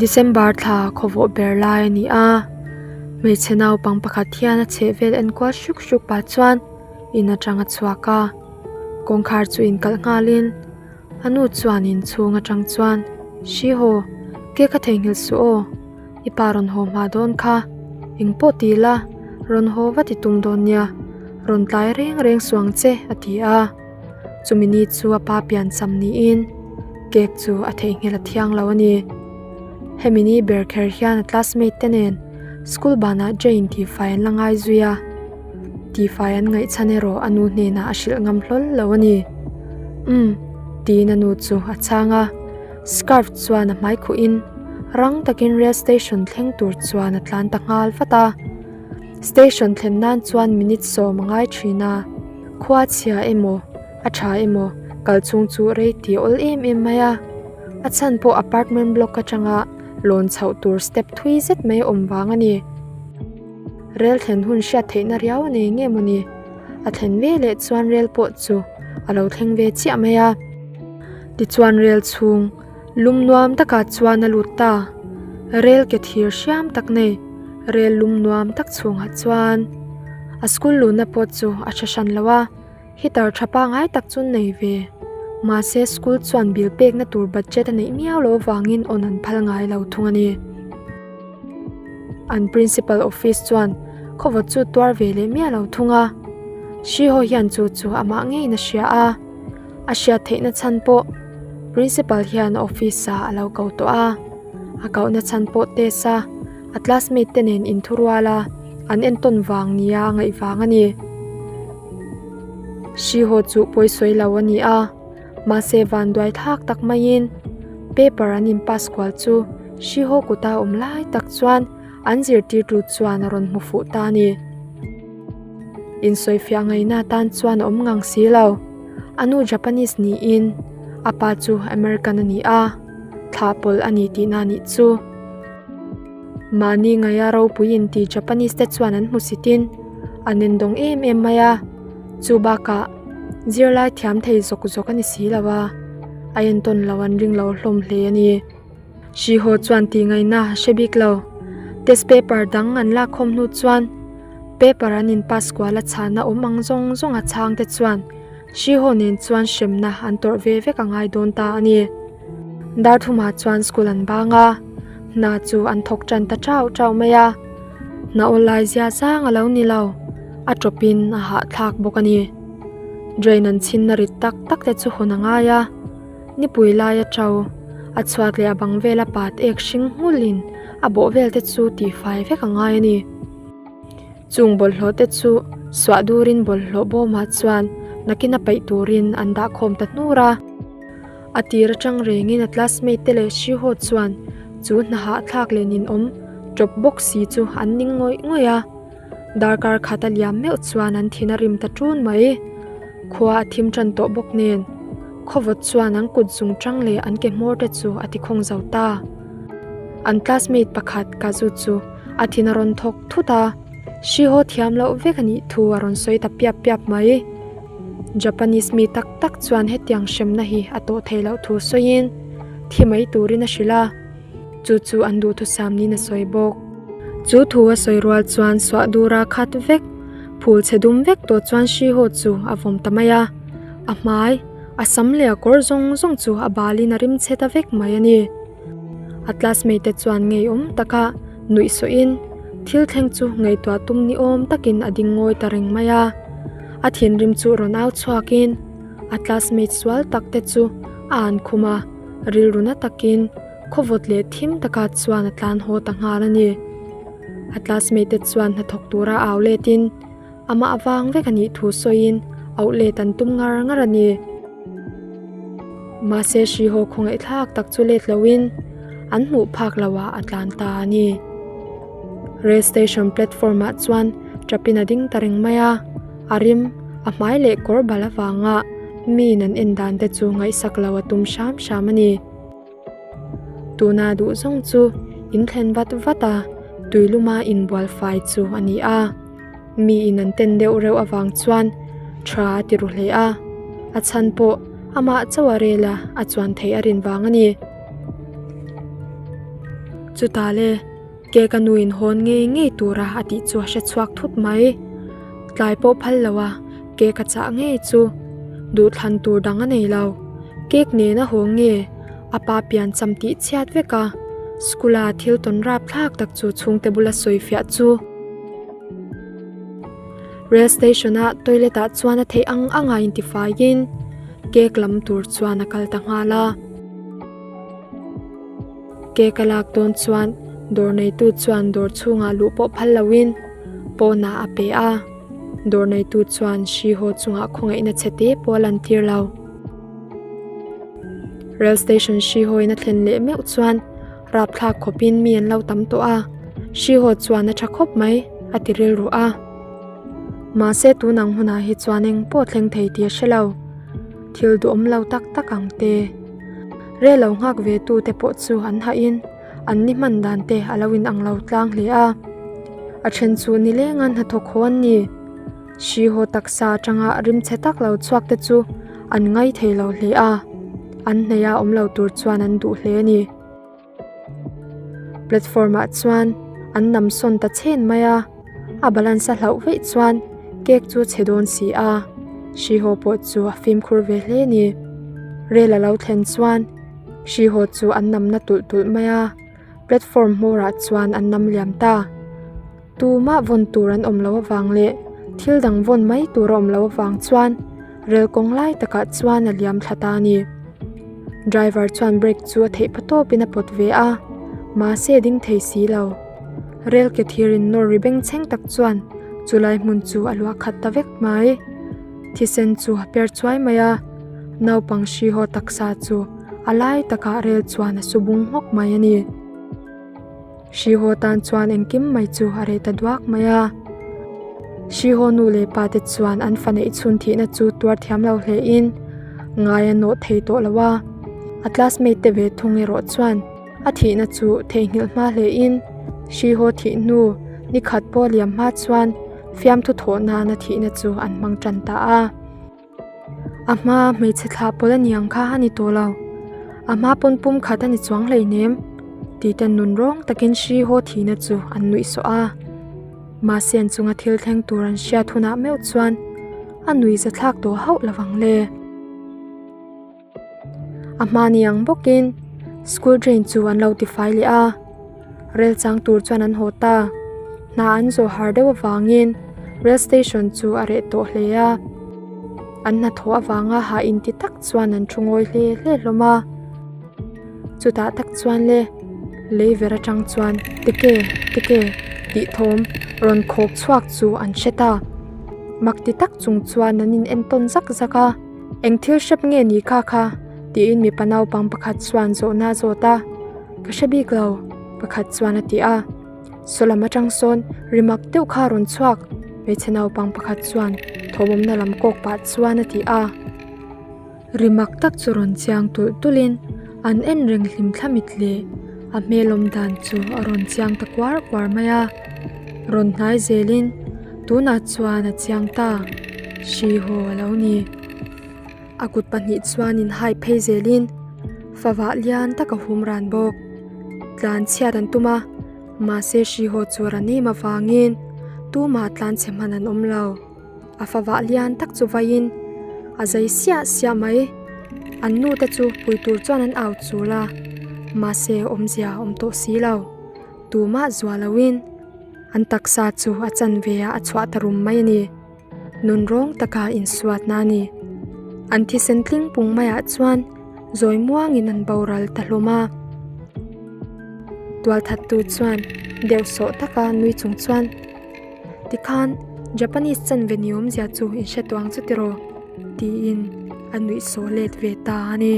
December thla khawvawh ber lai a ni a, hmeichhe naupang pakhat hian a chhehvel enkual hruk hruk pah chuan in atang a chhuak a, kawngkhar chu inkalh nghalin a nu chuan inchhung atang chuan Hrihaw, cake a theihnghilh suh aw. I pa rawn haw hma dawn kha, eng pawh ti la, rawn haw vat i tum dawn nia, rawn tlai reng reng suh ang che, a ti a. Chumi ni chu a pa pian cham niin cake chu a theihnghilh a thiang lo a ni. Hemi ni ber kher hian a classmate te nen school banah Jane tihfai an la ngai zui a, tihfai an ngaihchhan erawh a nu hnenah a hrilh ngam hlawl lo a ni. Umm, tiin a nu chu a chhang a. Scarf chuan a hmai khuhin rang takin rail station thleng tur chuan a tlan ta nghal vat a. Station thlen nan chuan minute sawm a ngai thin a, khua chhia emaw a tha emaw kal chhung chu rei ti awl em em mai a. A chhan pawh apartment block atanga lawn chhoh tur step thui zet mai a awm vang a ni. Rail thlen hun hriat theihna riau a nei nge mawni? A thlen ve leh chuan rail pawh chu a lo thleng ve chiah mai a. Tichuan rel chhung lum nuam takah chuan a lut ta. Rel ke thir hriam tak nei rel lum nuam tak chhungah chuan a school luhna pawh chu a tha hran lo a, heater tha pangngai tak chu nei ve. Mahse school chuan bill pekna tur budget a neih miau loh avangin on an phal ngai lo thung a ni. An principal office chuan khawvawt chu tuar ve leh miah lo thung a, Hrihaw hian chu chu amah ngeiin a hria a. A hriat theihna chhan pawh Principal hian office ah a lo ko tawh a, a kohna chhan pawh test a, a classmate te nen inthurual a, an entawn vang nia a ngaih vang a ni. Hrihaw chu pawisawi lo a ni a, mahse vanduai thlak tak maiin paper an in pass kual chu Hrihaw kuta awm lai tak chuan an zirtirtu chuan a rawn hmu fuh ta a ni. Insawifiah ngaihna atan chuan a awm ngang si lo. A nu Japanese niin a pa chu American a ni a, thla pawlh a ni tihna a nih chu. Mahni ngaia ropui inti Japanese te chuan an hmusitin an endawng em em mai a, chu bakah zirlai thiam thei zawk zawk a ni si lo a, a entawn lo an ring lo hlawm hle a ni. Hrihaw chuan tih ngaihna a hre bik lo. Test paper dang an lak khawm hnu chuan paper an in pass kual a chhana awm ang zawng zawng a chhang te chuan Hrihaw nen chuan hremna an tawrh ve vek a ngai dawn ta a ni. Darthumah chuan school an bang a, hna chu an thawk tan ta chau chau mai a. Hna awl lai zia zang a lo ni lo, a tawpin a hahthlak bawk a ni. Drain an chhinna rit tak tak te chu hawn a ngai a. Nipui laia ṭo, a chhuat leh a bang vela pat ek hring nghulin a bawh vel te chu tihfai vek a ngai a ni. Chung bawlhhlawh te chu suah durin bawlhhlawh bawmah chuan nakin a paih turin an dah khawm ta hnur a. A tir aṭang rengin a classmate te leh Shiho chuan chu hna hahthlak leh ninawm ṭawp bawk si chu an ning ngawih ngawih a. Darkar khat a liam meuh chuan an thin a rim ta ṭun mai. Khua a thim ṭan tawh bawk nen, khawvawt chuan an kut zung ṭang leh an ke hmawr te chu a ti khawng zo ta. An classmate pakhat Kazu chu a thin a rawn thawk thut a, Shiho thiam loh vek a nih thu a rawn sawi ta piap piap mai. Japanese mi tak tak chuan hetiang hremna hi a tawh theih loh thu sawiin thi mai turin a hrilh a. Chu chu an duhthusam niin a sawi bawk. Chu thu a sawi rual chuan suah dura khat vek, phul chhe dum vek tawh chuan Shiho chu a vawm ta mai a. A hmai, a sam leh a kawr zawng zawng chu a balin a rim chhe ta vek mai a ni. A classmate te chuan ngeiawm taka nuih sawhin thil thleng chu ngaihtuah tum ni awm takin a ding ngawi ta reng mai a. A thinrim chu rawn au chhuakin a classmate sual tak te chu a an khum a. Rilru na takin khawvawt leh thim taka chuan a tlan haw ta nghal a ni. A classmate te chuan hnathawk tura au letin amah avang vek a nih thu sawiin auh let an tum ngar ngar a ni. Mahse Hrihaw khawngaihthlak tak chu let loin an hmuh phak loah a tlan ta a ni. Rail station platform ah chuan tap in a ding ta reng mai a, a rim a hmai leh kawr bal avanga Mi nan en dan te chu ngaihsak lo a tum hram hram a ni. Tuna duh zawng chu in thlen vat vat a, tuiluma inbual fai chu a ni a. Mi in an ten deuh reuh avang chuan tha a ti ru hle a, a chhan pawh Amah chauh a rel a, a chuan theih a rin vang a ni. Chutah le, cake a nuin hawn ngei ngei tura a tih chu a hre chhuak thut mai. Tlai pawh phal lo a, cake a chah ngei chu duhthlan tur dang a nei lo. Cake nen a haw nge a pa pian cham tih chhiat vek a, school a thil tawn rap thlak tak chu chhungte bula sawi fiah chu. Rail station a toilet ah chuan a theih ang ang a intifaiin cake lam tur chuan a kal ta nghal a. Cake a lak dawn chuan dawr neitu chuan dawr chhungah luh pawh phal loin pawnah a pe a, dawr neitu chuan hri haw chungah khawngaihna chhe te pawh a lantir lo. Rail station hri hawiin a thlen leh meuh chuan rapthlak khawpin mi an lo tam tawh a, hri haw chuan a tha khawp mai a ti rilru a. Mahse tun ang hunah hi chuan eng pawh thleng thei tih a hre lo, thil duhawm lo tak tak ang te. Rel lo nghak ve tu te pawh chu an hahin an ni hman dan te a lo inang lo tlang hle a, a then chu nileng a hnathawk haw an ni. Hri haw taksa atanga rimchhe tak lo chhuak te chu an ngai thei lo hle a, an hnaih a awm lo tur chuan an duh hle a ni. Platform ah chuan an nam sawn ta chhen mai a, a balance a hlauh veih chuan cake chu chhe dawn si a, hri haw pawh chu a fimkhur ve hle a ni. Rel a lo thlen chuan hri haw chu an nam na tulh tulh mai a. Platform hmawrah chuan an nam liam ta. Tumah vawn tur an awm loh avang leh thil dang vawn mai tur a awm loh avang chuan rel kawng lai takah chuan a liam thla ta a ni. Driver chuan brake chu a theih pa tawpin a pawt ve a, mahse a ding thei si lo. Rel ke thir in nawr ri bengchheng tak chuan chulai hmun chu a luah khat ta vek mai. Thisen chu a per chuai mai a, naupang hri haw taksa chu a lai takah rel chuan a su bung hmawk mai a ni. Hri haw tan chuan engkim mai chu a reh ta duak mai a. Hri haw nu leh pa te chuan an fa neih chhun thihna chu tuar thiam lo hle in ngai a nawh thei tawh lo a. A classmate te ve thung erawh chuan a thihna chu theihnghilh hma hle in hri haw thih hnu ni khat pawh liam hma chuan fiamthu thawh nana thihna chu an hmang tan ta a. A hma hmeichhe thlah pawlh a ni ang kha a ni tawh lo. A hma pawn pum khat a ni chuang hleinem tih ten nun rawng takin hri haw thihna chu an nuih sawh a. Mahse an chunga thil thleng tur an hriat hunah meuh chuan a nuih zathlak tawh hauh lo vang le. A hma ni ang bawkin school train chu an lo tifai leh a, rel chang tur chuan an haw ta. Hna an zawh har deuh avangin rail station chu a reh tawh hle a, an hnathawh avanga hah inti tak chuan an thu ngawi hle hle hlawm a. Chutah tak chuan le lei ver atang chuan tike tike tih thawm rawn khawk chhuak chu an hre ta. Mak ti tak chung chuan an in entawn zak zak a. Eng thil hrep nge ni kha kha? tiin mipa naupang pakhat chuan zawhna a zawt a. Ka hre bik lo, pakhat chuan a ti a. Sawlam atang sawn ri mak deuh kha a rawn chhuak, hmeichhe naupang pakhat chuan thawmawmna lam kawk pah chuan a ti a. Ri mak tak chu rawn chiang tulh tulhin an en reng hlim thla mit leh a hmel awm dan chu a rawn chiang ta kuar kuar mai a. Rawn hnai zelin tunah chuan a chiang ta. Hri haw a lo ni. A kut pahnih chuanin hai phei zelin favah lian tak a hum ran bawk. Tlan chhiat an tum a, mahse hri haw chu a ran em avangin tumah tlan chhe hman an awm lo. A favah lian tak chu vaiin a zai siah siah mai. An nu te chu pui tur chuan an au chul a, mahse awmzia a awm tawh si lo. Tumah zuah loin an taksa chu a chanve ah a chhuah ta rum mai a ni. Nun rawng taka insuatna a ni. An thisen tling pung maiah chuan zawi muangin an boral ta hlawm a. Tualthattu chuan deuh sawh taka nui chung chuan, Tikhan Japanese chanve ni awmzia chu in hre tawh ang chu tiraw? tiin a nuih sawh let ve ta a ni.